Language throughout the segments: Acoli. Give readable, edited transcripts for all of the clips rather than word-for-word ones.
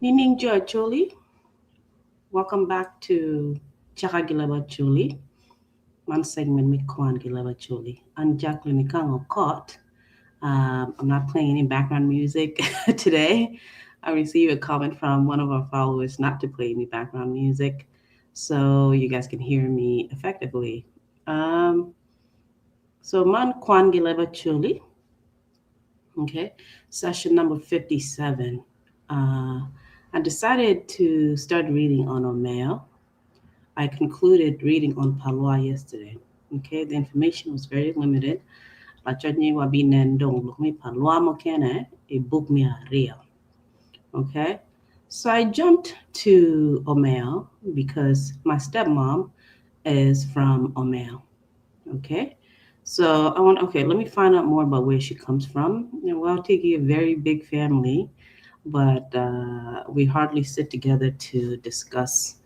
Nining jo Acholi? Welcome back to Caka gi Leb Acholi. Man segment me Kwan gi Leb Acholi. I'm Jacqueline Ikango Kot. I'm not playing any background music today. I received a comment from one of our followers not to play any background music so you guys can hear me effectively. So man Kwan gi Leb Acholi. Okay, session number 57. I decided to start reading on Omeo. I concluded reading on Palwa yesterday. Okay, the information was very limited. Lacocni wabinen dong lok me Palwa mukene i book me aryo. Okay, so I jumped to Omeo because my stepmom is from Omeo. Okay, so I want, okay, let me find out more about where she comes from. You know, well, Tiki, a very big family, but we hardly sit together to discuss.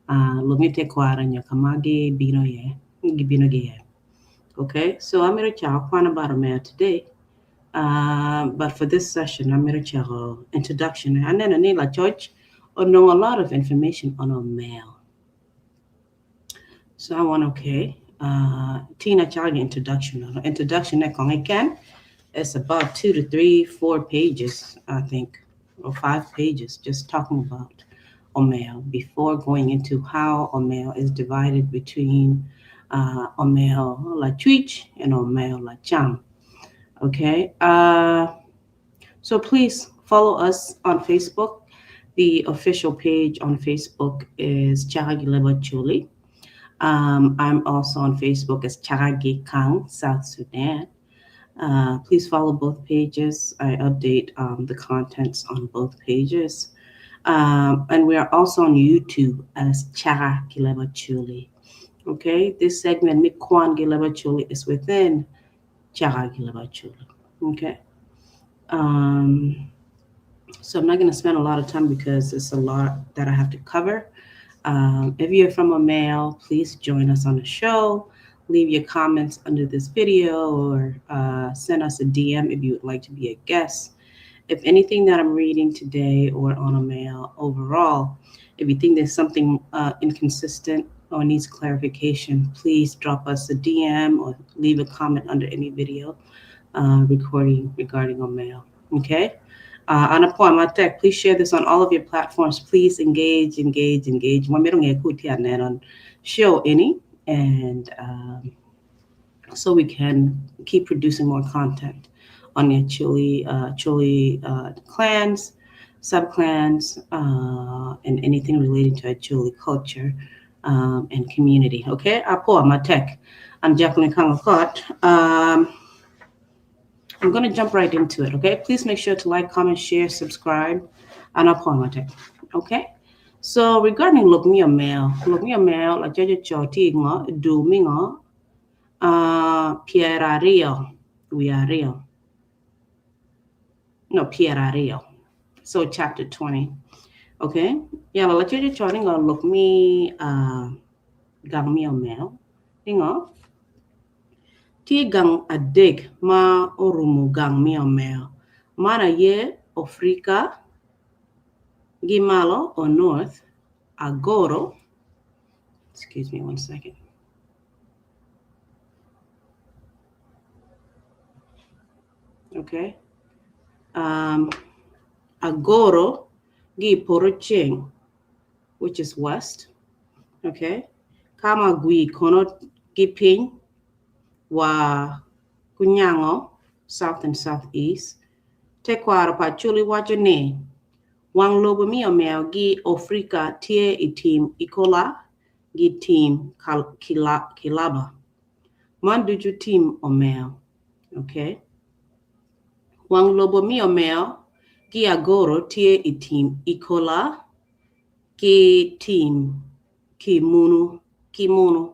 Lok me tekwaro nyo ka ma gibino iye, gibino ki iye. Okay, so I'm going to chat about Omeo today. But for this session, I'm going to chat introduction. And then I church know a lot of information on Omeo. So I want, okay, Tina Chagi introduction. Introduction again, it's about 2 to 3, 4 pages, I think, or 5 pages, just talking about Omeo before going into how Omeo is divided between Omeo Lachwich and Omeo Lacham. Okay, so please follow us on Facebook. The official page on Facebook is Chagagi Leb Acholi. I'm also on Facebook as Chagagi Kang, South Sudan. Please follow both pages. I update the contents on both pages. And we are also on YouTube as Chagagi Leb Acholi. Okay, this segment, Mikwan gi Leb Acholi, is within Chagagi Leb Acholi. Okay. So I'm not going to spend a lot of time because it's a lot that I have to cover. If you're from Omeo, please join us on the show. Leave your comments under this video or send us a DM if you would like to be a guest. If anything that I'm reading today or on Omeo overall, if you think there's something inconsistent or needs clarification, please drop us a DM or leave a comment under any video recording regarding Omeo. Okay? Anapwo matek, please share this on all of your platforms. Please engage, engage, engage. On show any, and so we can keep producing more content on your Acholi clans, subclans, and anything relating to Acholi culture and community. Okay, Apwo matek. I'm Jacqueline Kangakot. I'm going to jump right into it, okay? Please make sure to like, comment, share, subscribe, and Apwo matek, okay? So regarding lok me Omeo, lok me Omeo, la jaja choti ngo, du mi ngo, pyeraryo, we are real. No, pyeraryo. So chapter 20, okay? Yeah, la jaja choti ngo, lok me, gang mi Omeo, ngo, Tye gang adek ma orumo gang me Omeo. Man aye Afrika gi malo or north, Agoro, excuse me one second. Okay. Agoro gi Porocheng, which is west. Okay. Ka Magwi kono gi piny wa Kunyango, south and southeast. Tekwaro pa Acholi waco ni wang lobo me Omeo gi Afrika tye i tim Ikola gi tim Kilaba. Man ducu tim Omeo. Okay. Wang lobo me Omeo gi Agoro tye i tim Ikola ki tim Kimunu. Kimunu.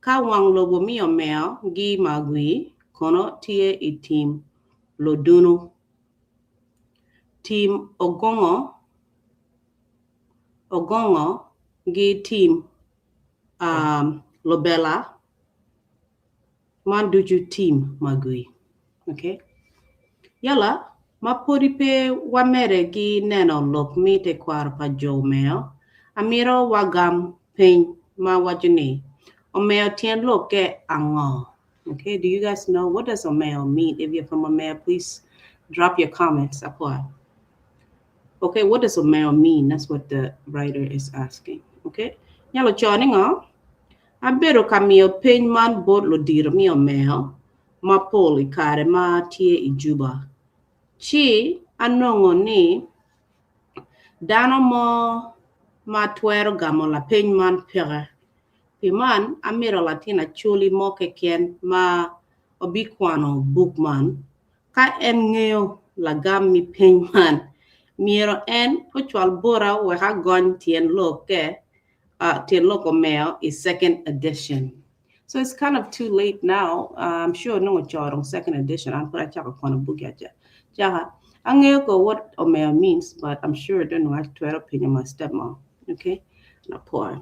Ka wang lobo me Omeo gi Magwi kono tye i tim Lodunu. Tim Ogongo Ogongo gi tim Lobela man ducu tim Magwi. Okay. Yala. Ma pwodi pe wamede ki neno lok me tekwaro pa jo Omeo, amito wagam peny ma waco ni, Omeo tyen lokke ango? Okay, do you guys know what does Omeo mean? If you're from Omeo, please drop your comments. Apua. Okay, what does Omeo mean? That's what the writer is asking. Okay, nyalo co ni ngo? Abedo ka miyo peny man bot ludito me Omeo mapol i kare ma atye i Juba, ci anongo ni dano mo ma twero gamo lapeny man peke. Pi man, amito latin Acholi mo keken ma obikwano buk man. Ka en ngeyo lagam me peny man, myero en ocwal bota wek agony tyen lokke, tyen lok omeo i second edition. So it's kind of too late now. I'm sure nongo oco dong second edition. An pud acako kwano buk ya caka. Angeyo ko what omeo means, but I'm sure don't know atwero penyo my stepmom. Okay? Napor.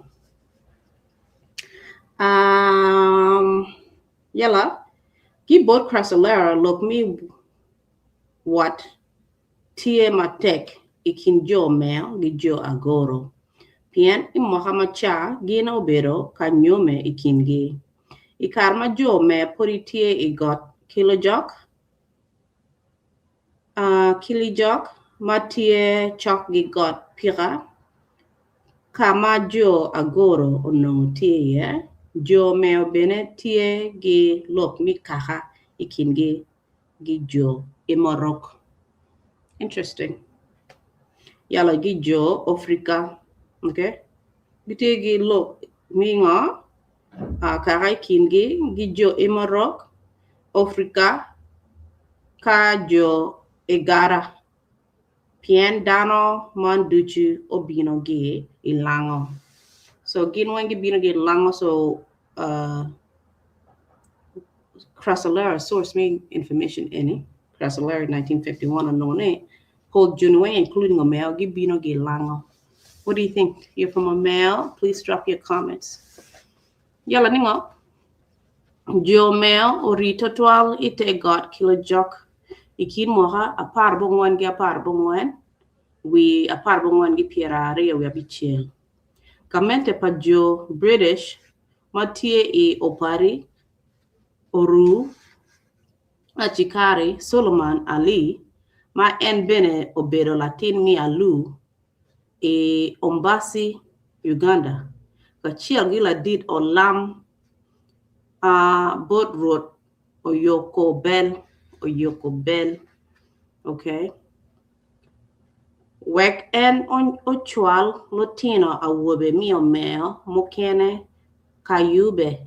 Yala, ki bot Crasolera lok mi wat tye matek i kin jo Omeo ki jo Agoro, pien i mwaka ma ca gin obedo ka nyomme i kingi. I kare ma jo Omeo pwod tye i got Kilijok ma tye cok ki got Pika, ka ma jo Agoro onongo tye iye, jo Omeo bene tye ki lok me kaka i kingi. Gi jo Imorok. Interesting. Yala gi jo Afrika. Okay. Gitye gi lok mi ngo kaka i kingi gi jo Imorok, Afrika, ka jo Egara. Pien dano man ducu obino gi i lango. So gin weng gibino gi i lango so uh, Crasolera source me information eni Crasolera 1951 onongo ni pol joni weng including Omeo gibino gi i lango. What do you think? You're from Omeo? Please drop your comments. Yala ningo? Jo Omeo ori twatwal i te got Kilojok i kin mwaka 14 ki 14 wi 14 ki 26. Gamente pa jo British ma tye i Opari oru Acikari Solomon Ali ma en bene obedo latin me Alur i Ombasi, Uganda kacel ki ladit olam bot Rwot Oyoko Bel, Oyoko Bel, okay. Wek en ocwal lutino awobe me omeo mukene ka yubbe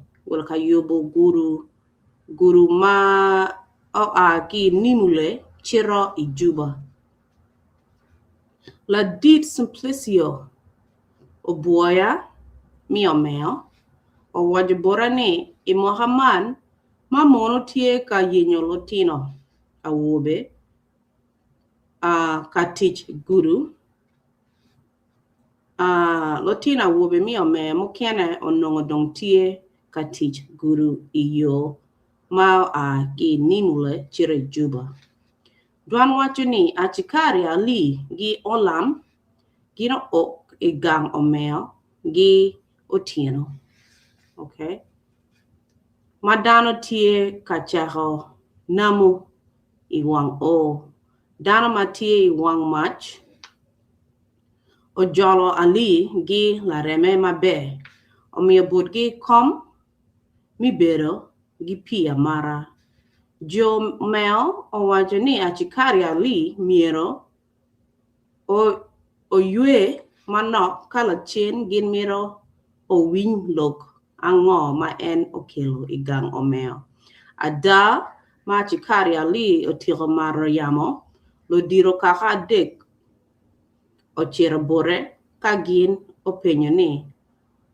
ka yubo gudo ma oa ki i Nimule cito i Juba. Ladit Simplicio Obwoya me omeo owaco bota ni i mwaka man ma mono tye ka yenyo lutino awobe ka tic gudo, lutino awobe me omer mukene onongo dong tye ka tic gudo i yo ma oa ki i Nimule cito i Juba. Dwan waco ni Acikari Ali gi Olam gin ook i gang omeo gi otyeno okay, ma dano tye ka cako namo i wang oo. Dano ma tye i wang mac ojolo Ali gi lareme maber, omiyo botgi kom me bedo gi pii amata. Jo meo owaco ni Acikari Ali myero oywe manok ka lacen gin mito owiny lok ango ma en okelo i gang omeo. Ada, ma Acikari Ali otyeko mato yamo, ludito kaka adek ocito bote ka gin openyo ni,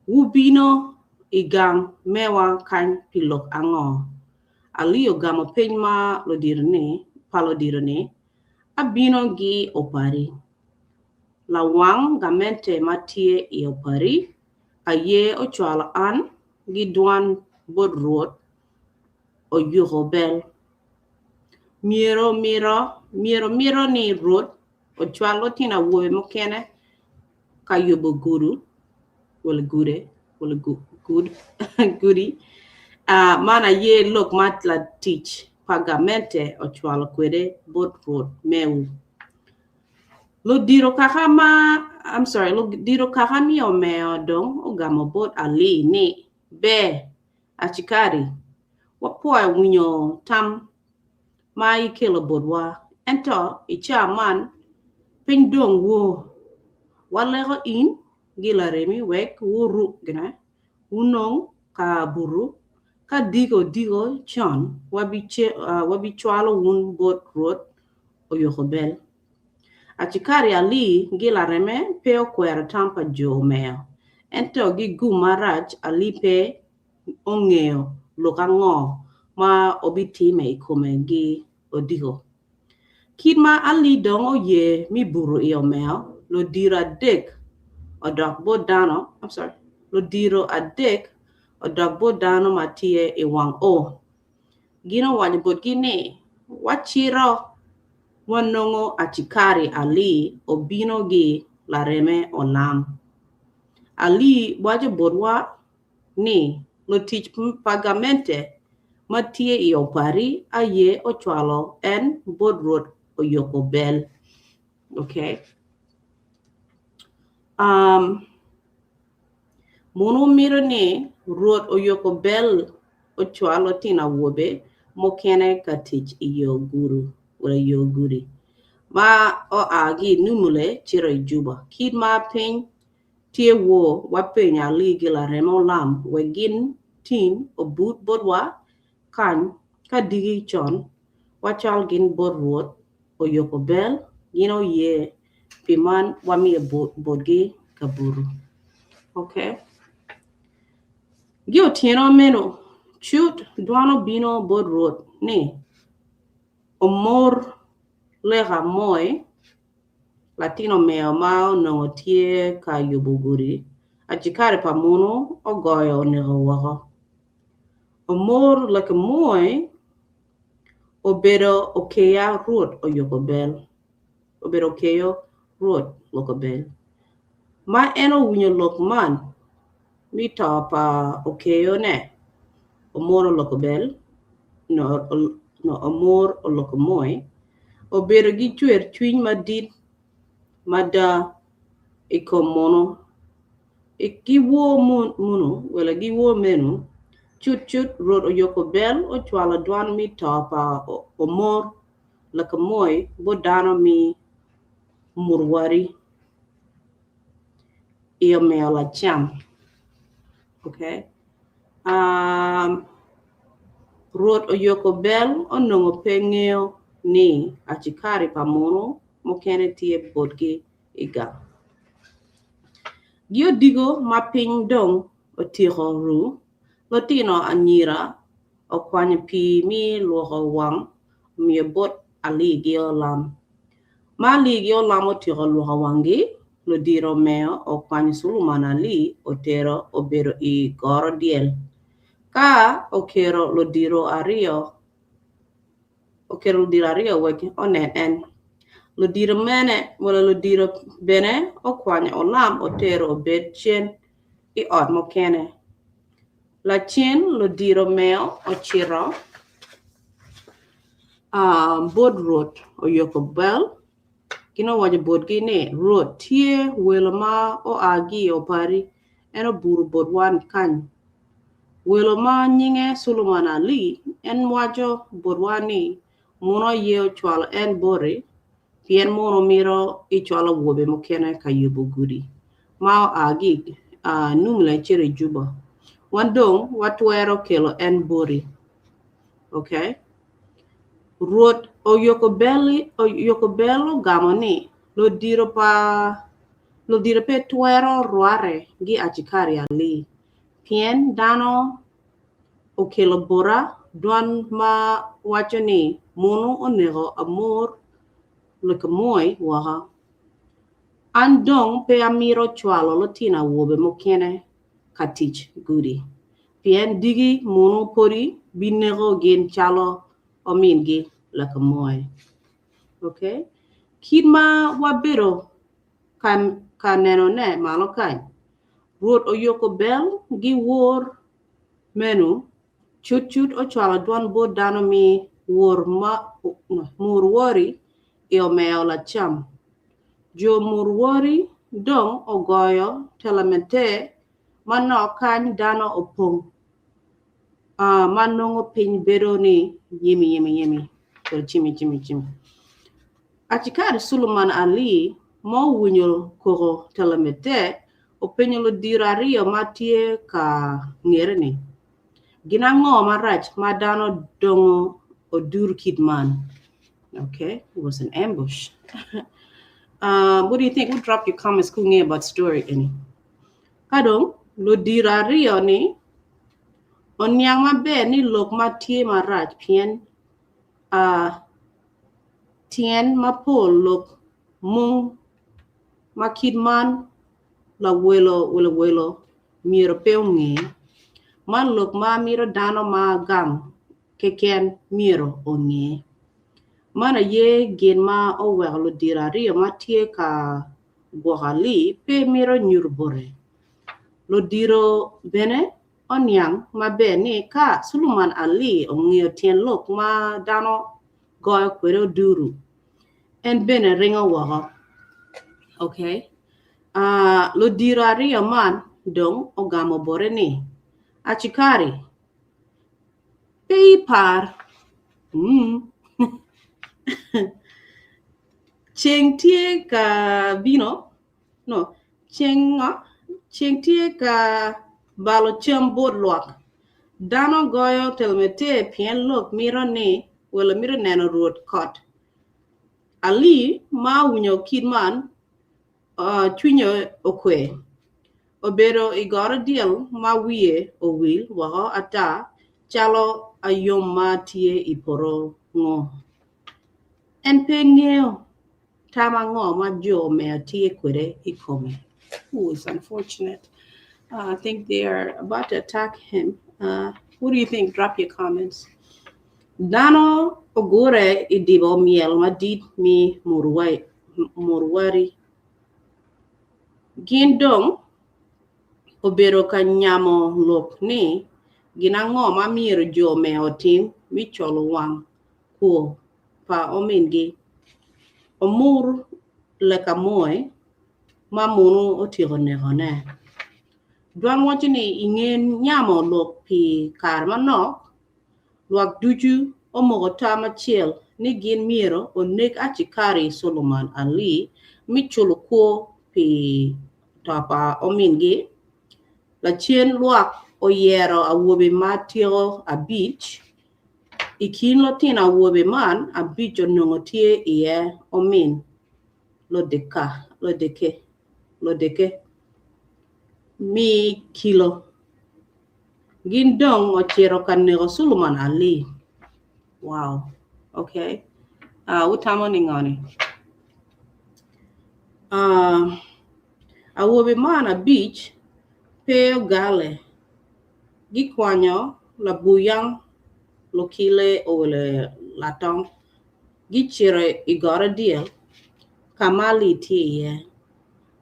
Wubino i gang mewa kany pi lok ango? Ali ogamo peny pa ludito-ni, Abino gi Opari. Lawang gamente ma tye i Opari aye ocwalo an gi dwan bot Rwot oyuko bel. Myero mito myero mito ni Rwot ocwal lutino awobe mukene ka yubo gudo wala gude wala gud gudi. Man aye lok ma latic pa gamente ocwalo kwede bot Rwot mewu. Ludito kaka ma I'm sorry ludito kaka mi omeo dong ogamo bot Ali ni, Ber, acikari, wapwoyo winyo tam ma ikelo botwa, ento i caa man piny dong wor. Waleko in gi laremi wek wuruk gine, wunong ka buto, ka diko odiko con wabicwalo wun bot Rwot oyoko bel. Acikari Ali gi lareme pe okwero tam pa jo omeo, ento gi gum marac Ali pe ongeyo lok ango ma obitime i kome gi odiko. Kit ma Ali dong oye mi buto i omeo, lodiro adek odok bot dano, I'm sorry, lodiro adek odok bot dano ma tye i wang oo. Gin owaco botgi ni, Wacito wanongo acikari Ali obino gi lareme Olam. Ali waco botwa ni lutic pa gamente ma tye i Opari aye ocwalo en bot Rwot Oyoko Bel. Okay. Um, Munu mito ni Rwot Oyoko Bel ocwal lutino awobe mukene ka tic i yo gudo wala yo gudi ma oa ki i Nimule cito i Juba. Kit ma piny tye wor, wapenyo Ali ki lareme Olam wek gin tin obut botwa kany ka diki con wacwal gin bot Rwot Oyoko Bel, gin oye pi man wamiyo botgi kabuto. Okay. Gi otyeno meno, cut dwan obino bot Rwot ni, Omor leka moi, latin omeo ma onongo tye ka yubo gudi, acikari pa munu ogoyo oneko woko. Omor leka moi obedo okeya Rwot oyubo bel. Obedo okeyo Rwot loko bel. Ma en owinyo lok man mi to pa okeyone, Omor oloko bel, no, Omor oloko moi, obedo gi cwercwiny madit mada i kom munu. I giwor munu, wele giwor meno, cutcut Rwot oyoko bel ocwalo dwan mi to pa Omor loko moi bot dano mi murwari. I omiyo lacam. Okay. Um, Rwot oyoko bel onongo pe ngeyo ni acikari pa munu mukene tye botgi i gang. Gi odiko ma piny dong otyeko ru, lutino anyira okwanyo pii mi lwoko wang omiyo bot Ali gi Olam. Ma Ali gi Olam otyeko lwoko wanggi, ludiro omeo okwanyo Suluman Ali otero obedo i goro dyel. Ka okero ludiro aryo okero ludiro aryo wek onen en. Ludiro mene wala ludiro bene okwanyo Olam otero obed cen i ot mukene. Lacen ludiro omeo ocito bot Rwot oyoko bel, gin owaco botgi ni, Rwot, tye welo ma oa ki i opari, en obuto botwa kany. Welo ma nyinge Sulumon Ali, en waco botwa ni, 'Muno aye ocwalo en boti, pien muno mito icwal awobe mukene ka yubo gudi ma oa ki i Numle cito i Juba. Wan dong watwero kelo en boti. Okay. Rwot Oyokobel ogamo ni, Ludito pa ludito pe twero rwate gi acikari ali, pien dano okelo bota dwan ma waco ni munu oneko Amor Lekamoi woko. An dong pe amito cwalo lutino awobe mukene ka tic gudi, pien diki munu podi bineko gin calo omingi. Lakamoy. Okay? Kit ma wabedo ka, ka nenone malo kany, Rwot oyoko bel gi wor meno cutcut ocwalo dwon bot dano mi wor ma, mur wori i omeo lacam. Jo mur wori dong ogoyo telemete manok kany dano opong ma nongo piny bedo ni yimi yimi yimi or cimi cimi cimi. Acikari Suluman Ali ma owinyo koko telemete openyo ludiro aryo ma tye ka ngete ni, Gin ango marac ma dano dongo odur kit man? Okay, it was an ambush. What do you think? We'll drop your comments kunge about story eni. Ka dong ludiro aryo ni oniang maber ni lok ma tye marac pien tyen mapol lok mung ma kit man lawelo welo myero pe onge. Man lok ma mito dano ma gang keken myero onge. Man aye gin ma oweko ludiro aryo ma tye ka gwoko Ali pe mito nyuto bote. Ludiro bene oniang maber ni ka Suluman Ali ongeyo tyen lok ma dano goyo kwede oduru, en bene ringo woko. Okay. Ludiro aryo man dong ogamo bote ni, Acikari, pe ipar. Ceng tye ka bino, no, ceng ngo? Ceng tye ka balo cam bot lwak. Dano goyo telmete pien lok mito ni welo mito neno rwod kot. Ali ma owinyo kit man, cwinye okwe. Obedo i goro dyel ma wiye owil woko ata calo ayom ma tye i poto ngo. En pe ngeyo tam ango ma jo me tye kwede i kome. Ooh, it's unfortunate. I think they are about to attack him. What do you think? Drop your comments. Dano ogure i dibo myel madit mi Murwari. Gin dong obedo ka nyamo lok ni gin ango ma myero jo me otim mi colo wang kwo pa omingi Omur Lekamoy ma munu otyeko nekone. Dwan waco ni i nge nyamo lok pi kare manok, lwak ducu omoko tam acel ni gin myero onek acikari Suluman Ali mi culo kwo pi to pa omingi. Lacen lwak oyero awobe ma tyeko abic. I kin lutino awobe man abic onongo tye iye omin Lodeke mi kilo. Gin dong ocito ka neko Suluman Ali. Wow. Okay. Wutamo ni ngo ni? Awobe man abic pe ogale. Gikwanyo labuyang lukile owelo latong, gicito i got adyel ka ma Ali tye iye.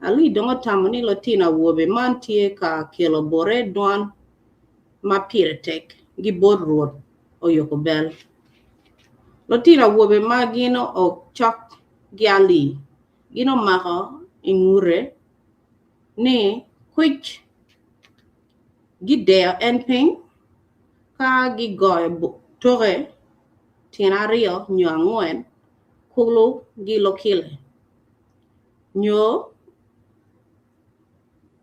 Ali dong otamo ni lutino awobe man tye ka kelo bote dwan ma pire tek gi bot Rwot Oyoko Bel. Lutino awobe ma gin ocok gi Ali gin omako i ngute ni kwic gideyo en piny ka gigoyo toke tyen aryo nyo angwen kulu gi lukile nyo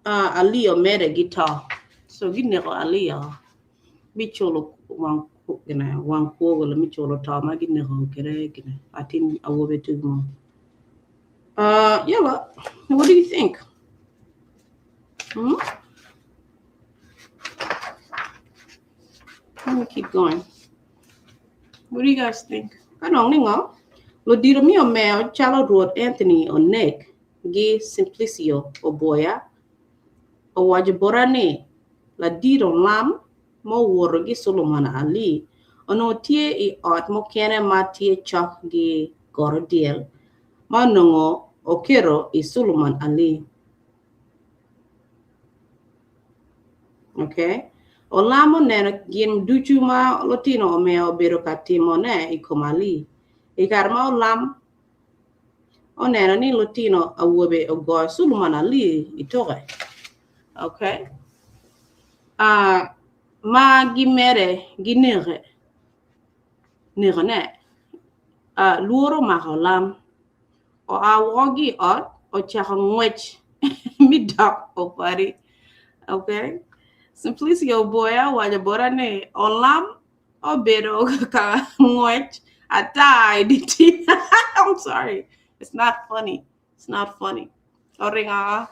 Ali omede gi to. So gineko Ali o mi culo wang kwo mi culo to ma gineko kwede atin awobi tugo mo. Yala, what do you think? Hmm? Let me keep going. What do you guys think? Ka dong ningo? Ludito mi omeo calo Rwot Anthony Onek gi Simplicio Oboya owaco bota ni ladit olam ma owoto gi Solomon Ali Onongo tye i ot mukene ma tye cok ki goro dyel ma onongo oketo i Suluman Ali. Okay. Olam oneno gin ducu ma lutino omeo obedo ka timone i kom Ali. I kare ma Olam oneno ni lutino awobe ogoyo Suluman Ali i toke, okay, uh, ma gimede gineke, nekone, uh, lworo omako Olam. Oa woko ki i ot, ocako ngwec me dok opadi. Okay. Simplicio oboya owaco bota ni Olam obedo ka ngwec ata i dye tim. I'm sorry. It's not funny. It's not funny. Oringo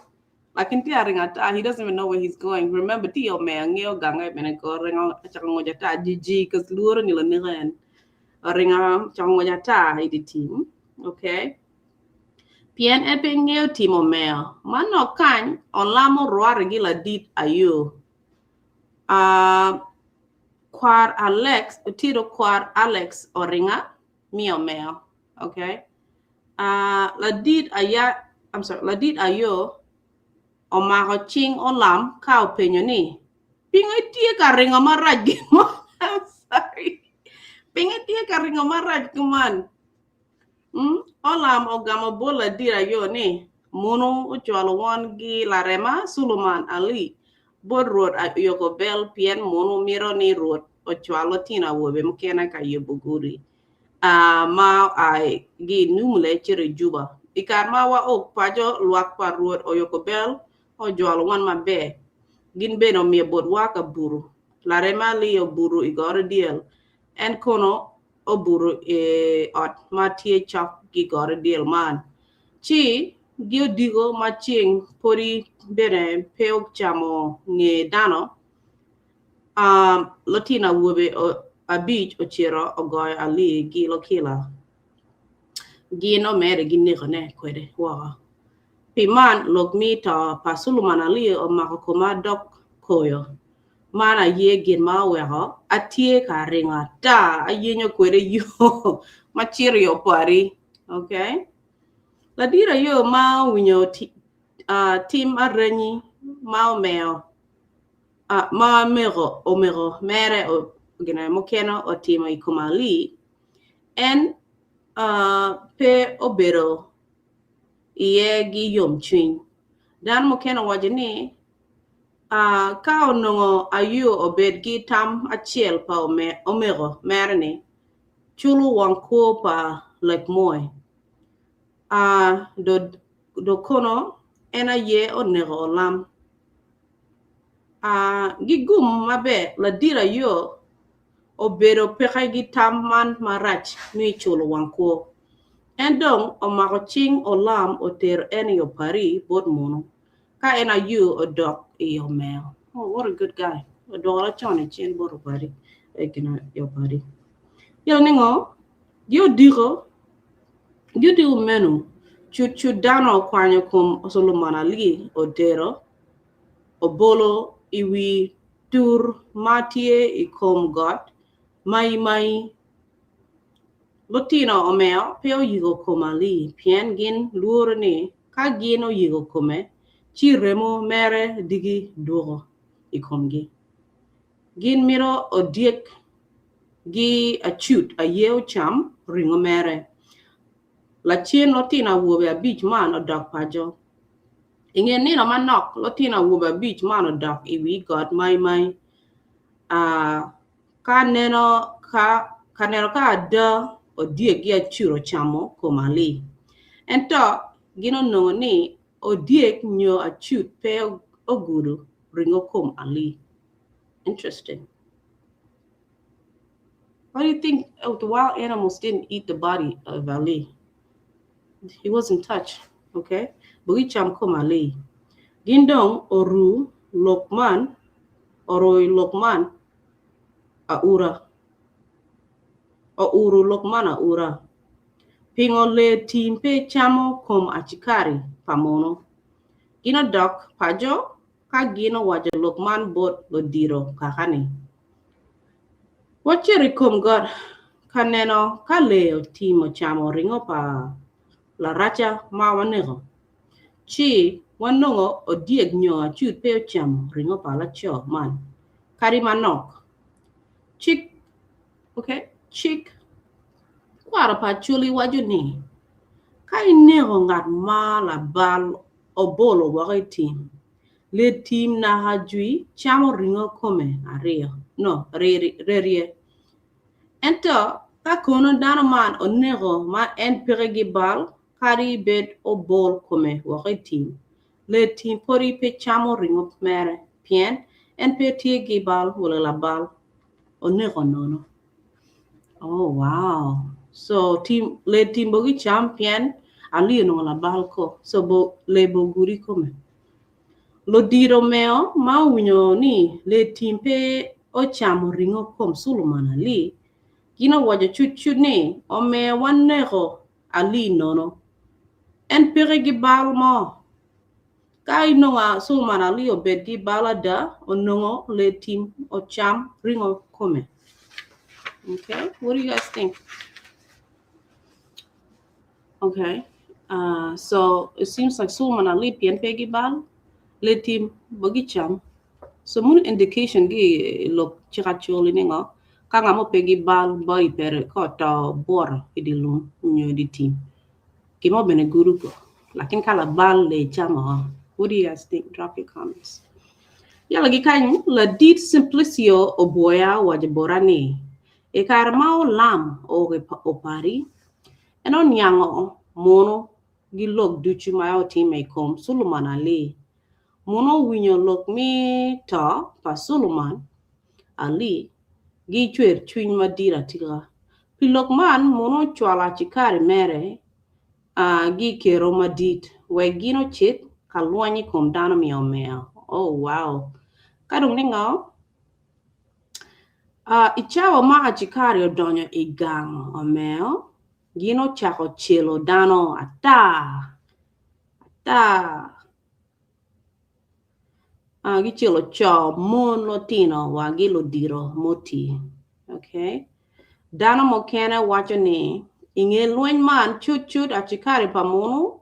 lakin tye aringo ata. He doesn't even know where he's going. Remember, tye omeyo ngeyo gange bene ko oringo ocako ngwec ata jiji cause lworo ni laneko en. Oringo ocako ngwec ata i dye tim. Okay. Pien en pe ngeyo timo meyo. Manok kany olamo rwate gi ladit ayo. Uh, Kwar Alex, otito kwar Alex oringa mi omeo. Okay. Uh, ladit aya, I'm sorry, ladit ayo omako cing olam ka openyo ni, pingo itye ka ringo marac gin mo? I'm sorry. Pingo itye ka ringo marac kuman? Mm? Olam ogamo bot ladit ayo ni, Munu ocwalo won gi larema Suluman Ali bot Rwot Yokobel pien munu mito ni Rwot ocwal lutino awobe mukene ka yubo gudi ma oa ki i Numle cito i Juba. I kare ma waok paco, lwak pa Rwot Oyokobel ojolo wan maber. Gin bene omiyo botwa kabuto. Larema Ali obuto i goro dyel, en kono obuto i ot ma tye cok ki goro dyel man. Ci gi odiko ma ceng podi bene pe ocamo nge dano, lutino awobe abic ocito ogoyo Ali gi Lokila. Gin omede ginekone kwede woko. Pi man, lok mi to pa Suluman Ali omako koma dok koyo. Man aye gin ma oweko atye ka ringo ata ayenyo kwede yo ma cito i opari. Okay. Ladit ayo ma owinyo tim arenyi ma omeo ma omego mere gine mukene otimo i kom Ali, en pe obedo iye gi yomcwiny. Dano mukene owaco ni, Ka onongo Ayo obed ki tam acel pa omego mere-ni, culo wang kwo pa Lakmoy, do kono en aye oneko Olam. Gigum maber, ladit Ayo obedo peke ki tam man marac me culo wang kwo. En dong omako cing Olam otero en i Opari bot munu. Ka en aye odok i omeo. Oh, what a good guy. Odwoko lacon i cen bot opadi. Gina i opadi. Pien ningo? Gi odiko, gi odiko meno, cut cut dano okwanyo kom Solomon Ali odero, obolo i wi tur ma tye i kom got mai mai. Lutino omeo pe oyiko kom Ali pien gin lworo ni Ka gin oyiko kome, ci remo mere diki dwoko i komgi. Gin mito odyek gi acut aye ocam ringo mere. Lacen lutino awobe abic man odok paco. I nge nino manok, lutino awobe abic man odok i wi got maimai ka neno ka ada odyek ki acut ocamo kom Ali. Ento gin onongo ni odyek nyo acut pe ogudo ringo kom Ali. Interesting. Why do you think oh, the wild animals didn't eat the body of Ali? He wasn't touched, okay? But gicam kom Ali. Gin dong oru lok man, oroyo lok man aura. Ouro lok man aura. Pingo lee tim pe camo kom acikari pa munu? Gin odok paco ka gin owaco lok man bot ludito kaka-ni. Wacito i kom got ka neno ka lee tim ocamo ringo pa laraca ma waneko, ci wanongo odyek nyo acut pe ocamo ringo pa laco man kadi manok. Cik, okay, cik kwaro pa Acholi waco ni, Ka ineko ngat ma labal obolo woko i tim, Lee tim naka jwi camo ringo kome aryo, no, rerye. Ento ka kono dano man oneko ma en peke gi bal, kadi bed obol kome woko i tim, lee tim pwodi pe camo ringo mere, pien en pe tye gi bal wala labal, oneko nono. Oh wow! So tim lee tim bo gicam pien Ali onongo labal ko, so bo lee bo ogudi i kome. Ludito omeo ma owinyo ni lee tim pe ocamo ringo kom Suluman Ali, gin owaco cutcut ni, Omeo waneko Ali nono. En peke ki bal mo. Ka inongo Suluman Ali obed ki bal ada, onongo lee tim ocam ringo kome. Okay, what do you guys think? Okay, so it seems like Suleman Ali pien pe ki bal, lee tim bo gicam. So munu indication gi lok cik acholi ni ngo, ka nga mo pe ki bal bo i pere ka oto bwoto i di lum nyo i di tim, gin mo bene gudo go. Lakin ka labal lee camo o. What do you guys think? Drop your comments. Yala gi kany, ladit Simplicio obwoya owaco bota ni, i kare ma olam o opari, En oniango munu gi lok ducu ma otimme i kom Suluman Ali. Munu owinyo lok me to pa Suluman Ali gi cwercwiny madit atika. Pi lok man, munu ocwalo acikari mere gi kero madit wek gin ocit ka lweny i kom dano me omeo. Oh, wow! Ka dong ningo? I cawa ma acikari odonyo i gang omeo, gin ocako celo dano ata ata. Gicelo co, mon, lutino wa ki ludito mutii. Okay. Dano mukene waco ni i nge lweny man cutcut acikari pa munu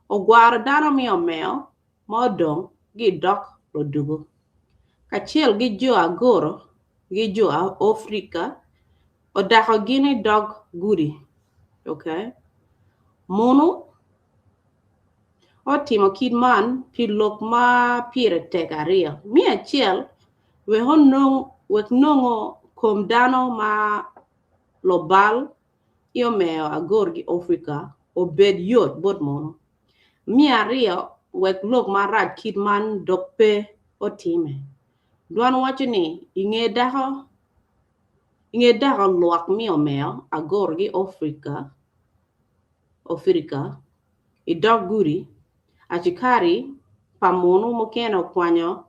ogwaro dano me omeo ma odong gidok luduku, kacel ki jo Agoro ki jo Afrika odako gin i dog gudi. Okay. Munu otimo kit man pi lok ma pire tek aryo. Me acel, wek onong wek nongo kom dano ma lubal i omeo Agor ki Afrika obed yot bot munu. Me aryo, wek lok marac kit man dok pe otimme. Dwan waco ni, I nge dako lwak me omeo agoro ki Ofirika i dog gudi, acikari pa munu mukene okwanyo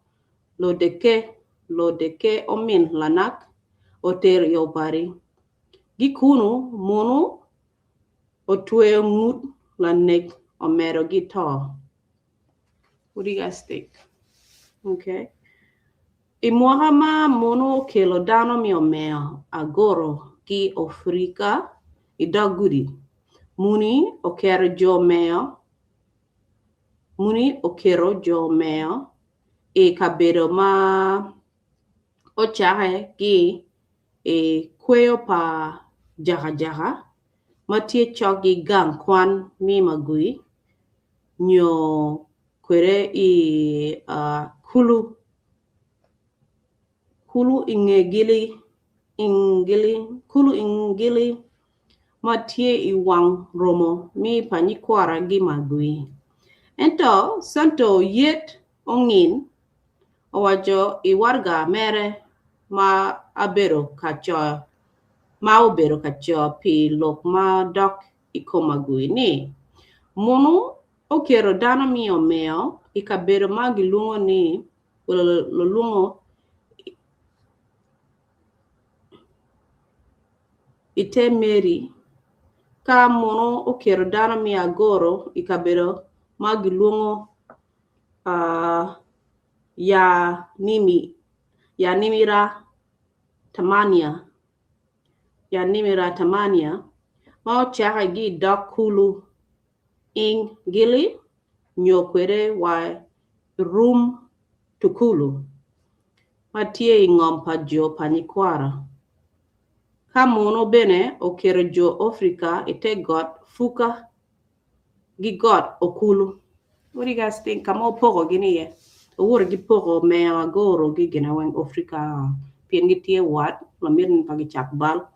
Lodeke omin Lanak otero i Opari. Ki kunu, munu Otweyo ngut lanek omedo gi to. What do you guys think? Okay. I mwaka ma munu okelo dano me omeo agoro ki Ofrika i dog gudi, muni oketo jo meo muni oketo jo meo i kabedo ma ocake ki i kweyo pa jakajaka ma tye cok ki gang kwan me Magui nyo kwede i kulu kulu Ingili ma tye i wang romo me pa nyikwara gi Magui. Ento Santo Yet Ongin owaco i waraga mere ma abedo ka ma obedo ka co pi lok ma dok i kom agwi ni, Munu oketo dano me omeo i kabedo ma gilwongo ni lulwongo i te meri, ka munu oketo dano me agoro i kabedo ma gilwongo Yanimira Tamania. ya Nimiratamania ma ocake gi i dog kulu Ingili nyo kwede wa i Rum Tukulu ma tye i ngom pa jo pa Nyikwara. Ka munu bene oketo jo Afrika i te got Fuka gi got Okulu. What do you guys think? Ka ma opoko gin iye? Owuto gipoko omeo agoro gi gine weng Afrika pien gitye wat ma mito ni pa gicak bal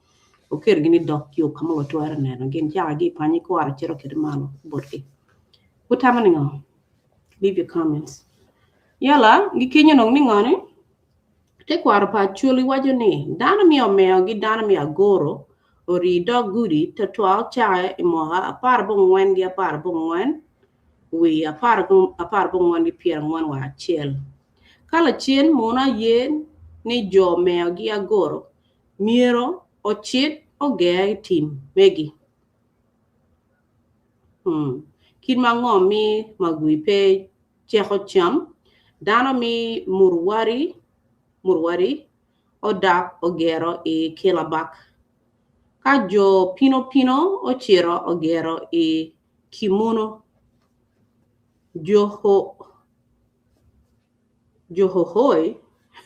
oketo gin i dok yo ka ma watwero neno gin caka gi i panyi kwara cito kede malo botgi. Wutamo ningo? Leave your comments. Yala, gikenyo nong ni ngoni? Tekwaro pa Acholi waco ni dano me omeo gi dano me agoro orii dog gudi twatwal cake i mwaka aparabongwen gi aparabongwen wi aparabongwen gi pyerangwen wa acel. Ka lacen muno aye ni jo omeo gi agoro myero ocit oger i tim megi. Kit ma ngo mi magwi pe ceko cam, dano me Murwari, Murwari odak ogero i Kilabak, ka jo Pinopino ocito ogero i Kimuno, Johohoi,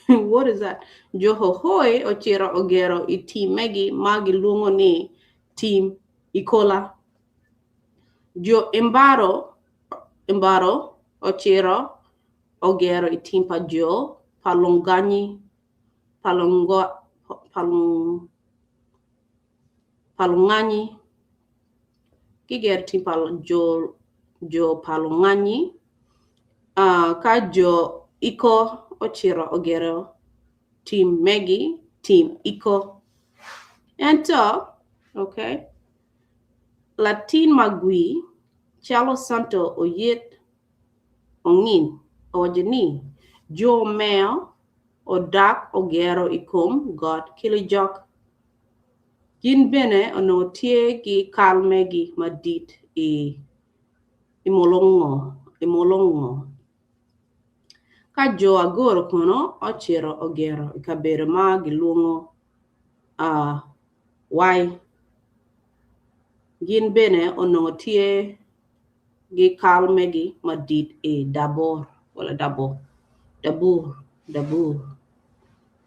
what is that? Johohoi ocito ogero i tim megi ma gilwongo ni Tim Ikola. Jo Embaro Embaro ocito ogero i tim pa jo Palonganyi, Palonganyi, gigero i tim pa jo Palonganyi, ka jo Iko ocito ogero tim megi tim Iko. Ento, okay. Latin magwir calo Santo Oyet Ongin owaco ni, Jo omeo odak ogero i kom got Kilijok. Gin bene onongo tye ki kal megi madit i Mulongo. Ka jo Agoro kono ocito ogero i kabedo ma gilwongo Wai. Gin bene onongo tye ki kal megi madit i Dabur. Dabur. Dabur.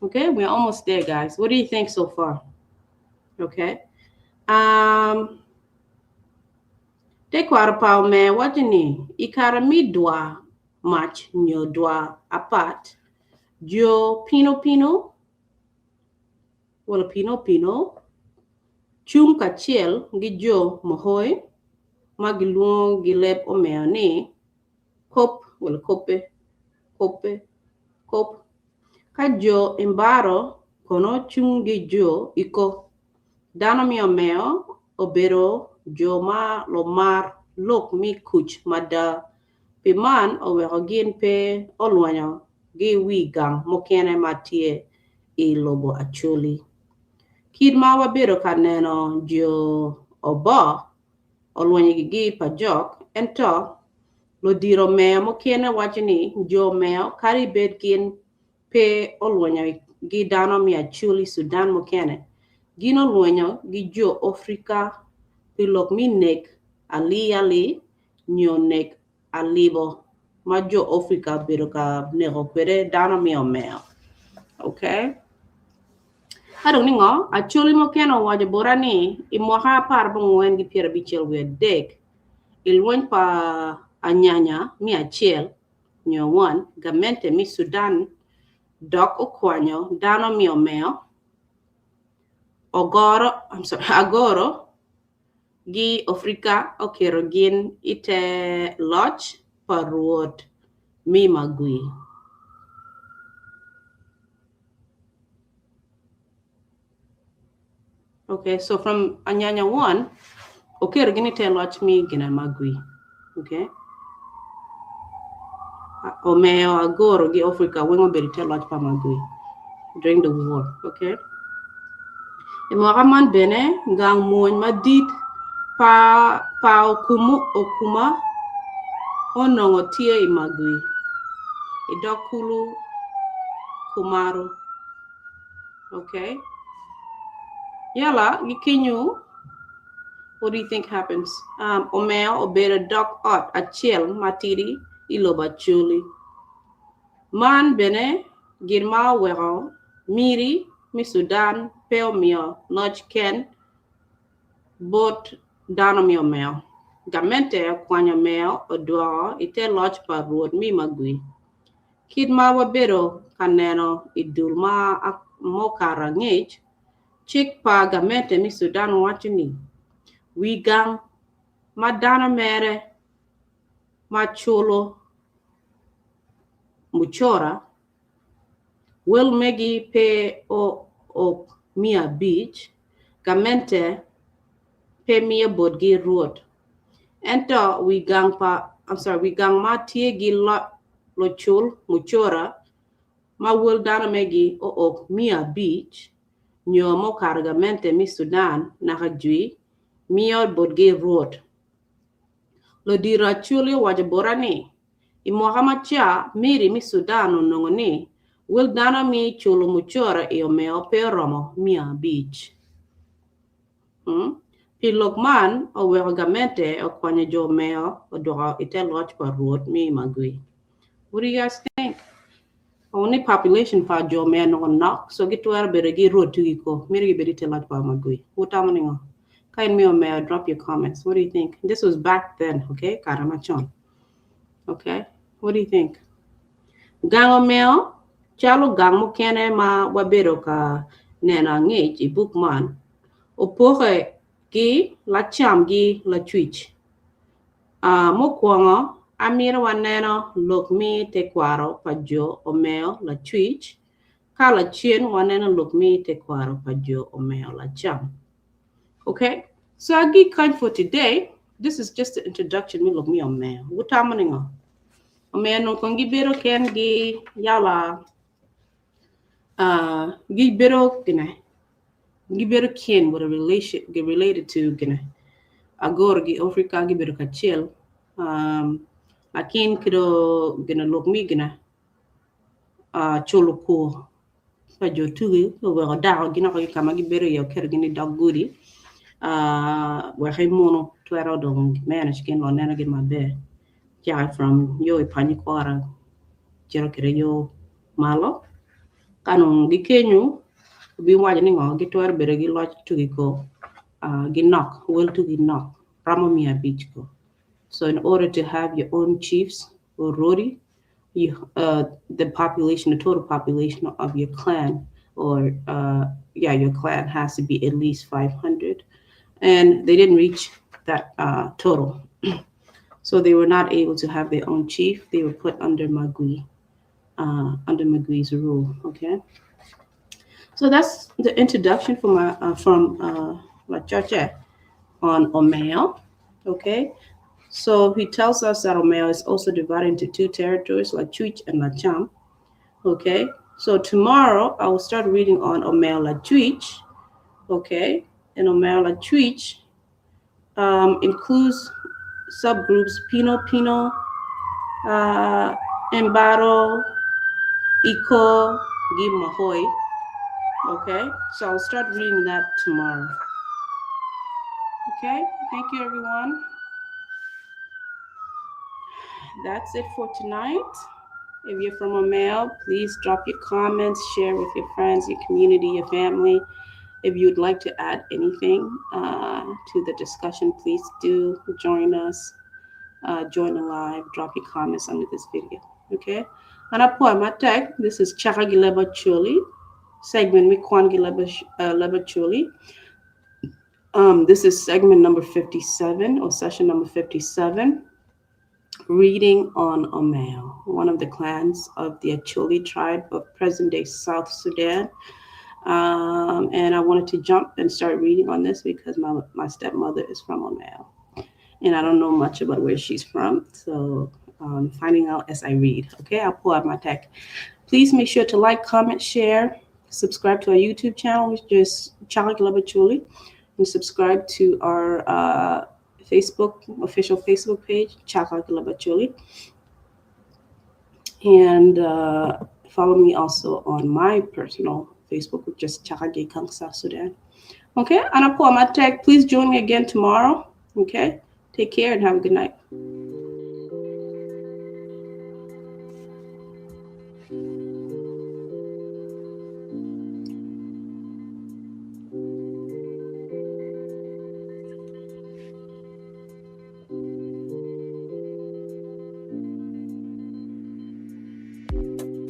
Okay, we're almost there, guys. What do you think so far? Okay. Um, tekwaro pa omer waco ni i kare me dwa mac nyo dwa apat, jo pino pino wala pino pino cung kacel gi jo Mohoe ma gilwongo gi leb omeo ni kop wala kope, kope, kop. Ka jo Embaro kono cung gi jo Iko. Dano me omeo obedo jo ma lumar lok me kuc mada, pi man oweko gin pe olwenyo gi wi gang mukene ma tye i lobo Acholi. Kit ma wabedo ka neno jo Oboo olwenyo gi pa jok, ento ludito omeo mukene waco ni jo omeo kadi bed gin pe olwenyo gi dano me Acholi Sudan mukene, gin olwenyo gi jo Afrika pi lok me nek alii alii nyo nek alibo ma jo Afrika obedo ka neko kwede dano me omeo. Okay. Ka dong ningo, Acholi mukene owaco bota ni i mwaka aparabongwen ki pyerabicel wiye adek i lweny pa anyanya me acel nyo one, gamente me Sudan dok okwanyo dano me omeo, ogoro, I'm sorry, agoro gi Afrika oketo gin i te loc pa rwot me magwi. Okay, so from Anyanya 1, oketo gin i te loc me gina magwi. Okay. Omeo agoro gi Afrika weng obedo i te loc pa magwi during the war. Okay. I mwaka man bene, gang mwony madit pa pa Okumu Okuma onongo tye i Magwi, i dog kulu Kumaru. Okay. Yala, gikenyo, what do you think happens? Um, Omeo obedo dok ot acel matidi i lobo Acholi. Man bene gin ma oweko Miri me Sudan pe omiyo loc ken bot dano me Omeo. Gamente okwanyo Omeo odwoko i te loc pa Rwot me Magwi. Kit ma wabedo ka neno i dul ma mukato angec, cik pa gamente me Sudan waco ni wi gang ma dano mere ma culo mucoro wel megi pe o 500, gamente pe miyo botgi rwot. Ento wi gang pa I'm sorry, wi gang ma tye gi lucul mucura ma wel dano megi ook 500 nyo mukato gamente me Sudan naka jwi miyo botgi rwot. Ludito Acholi owaco bota ni, i mwaka ma ca Miri me Sudan onongo ni wel dano mi culo mucura i Omeo pe oromo 500. Pi lok man oweko gamente okwanyo jo Omeo odwoko i te loc pa Rwot me Magwi. What do you guys think? Only population pa jo Omeo onongo nok so gitwero bedo gi Rwot tugi ko mito gibed i te loc pa Magwi. Wutamo ningo? Ka in me Omeo drop your comments. What do you think? This was back then, okay? Kare macon. Okay? What do you think? Gang Omeo calo gang mukene ma wabedo ka neno angec i buk man opoke ki lacam gi lacwic. Mukwongo, amito waneno lok me tekwaro pa jo Omeo lacwic, ka lacen waneno lok me tekwaro pa jo Omeo lacam. Okay, so agik kany for today. This is just the introduction me lok me Omeo. Wutamo ningo? Omeo onongo kong gibedo kengi yala gibedo gine gibedo kin with a relation related to gine agoro gi Africa gibedo kacel lakin ki dong gine lok me gine culo kwor pa jo tugi oweko dako gin woko ki ka ma gibedo iye oketo gin i dog gudi wek munu twero dong manage gin nongo neno gin maber cake from yo i paco kora cito kwede yo malo ka dong gikenyo obiwaco ni ngo gitwero bedo ki loc tugi ko ginok wel tugi nok romo 500 ko so in order to have your own chiefs or rodi you the population, the total population of your clan, or yeah, your clan has to be at least 500. And they didn't reach that total. So they were not able to have their own chief. They were put under Magui, under Magui's rule. Okay. So that's the introduction from my from Lacoce on Omeo. Okay. So he tells us that Omeo is also divided into two territories, Lachwich and Lacham. Okay. So tomorrow I will start reading on Omeo Lachwich. Okay. And Omeo Lachwich includes subgroups Pino Pino, Embaro, Iko, Mahoy. Okay, so I'll start reading that tomorrow. Okay, thank you everyone. That's it for tonight. If you're from Omeo, please drop your comments, share with your friends, your community, your family. If you'd like to add anything to the discussion, please do join us, join the live, drop your comments under this video. Okay? And I put my tag. This is Chaka Gileba Choli, segment Mikwan Gileba Leba Choli. This is segment number 57 or session number 57. Reading on Omeo, one of the clans of the Acholi tribe of present-day South Sudan. And I wanted to jump and start reading on this because my stepmother is from Omeo. And I don't know much about where she's from. So finding out as I read. Okay, I'll pull out my tech. Please make sure to like, comment, share, subscribe to our YouTube channel, which is Chaka Chuli, and subscribe to our Facebook, official Facebook page, Chaka Chuli. And follow me also on my personal Facebook, which is Chaka Kang South Sudan. Okay, an apwoyo matek. Please join me again tomorrow. Okay, take care and have a good night.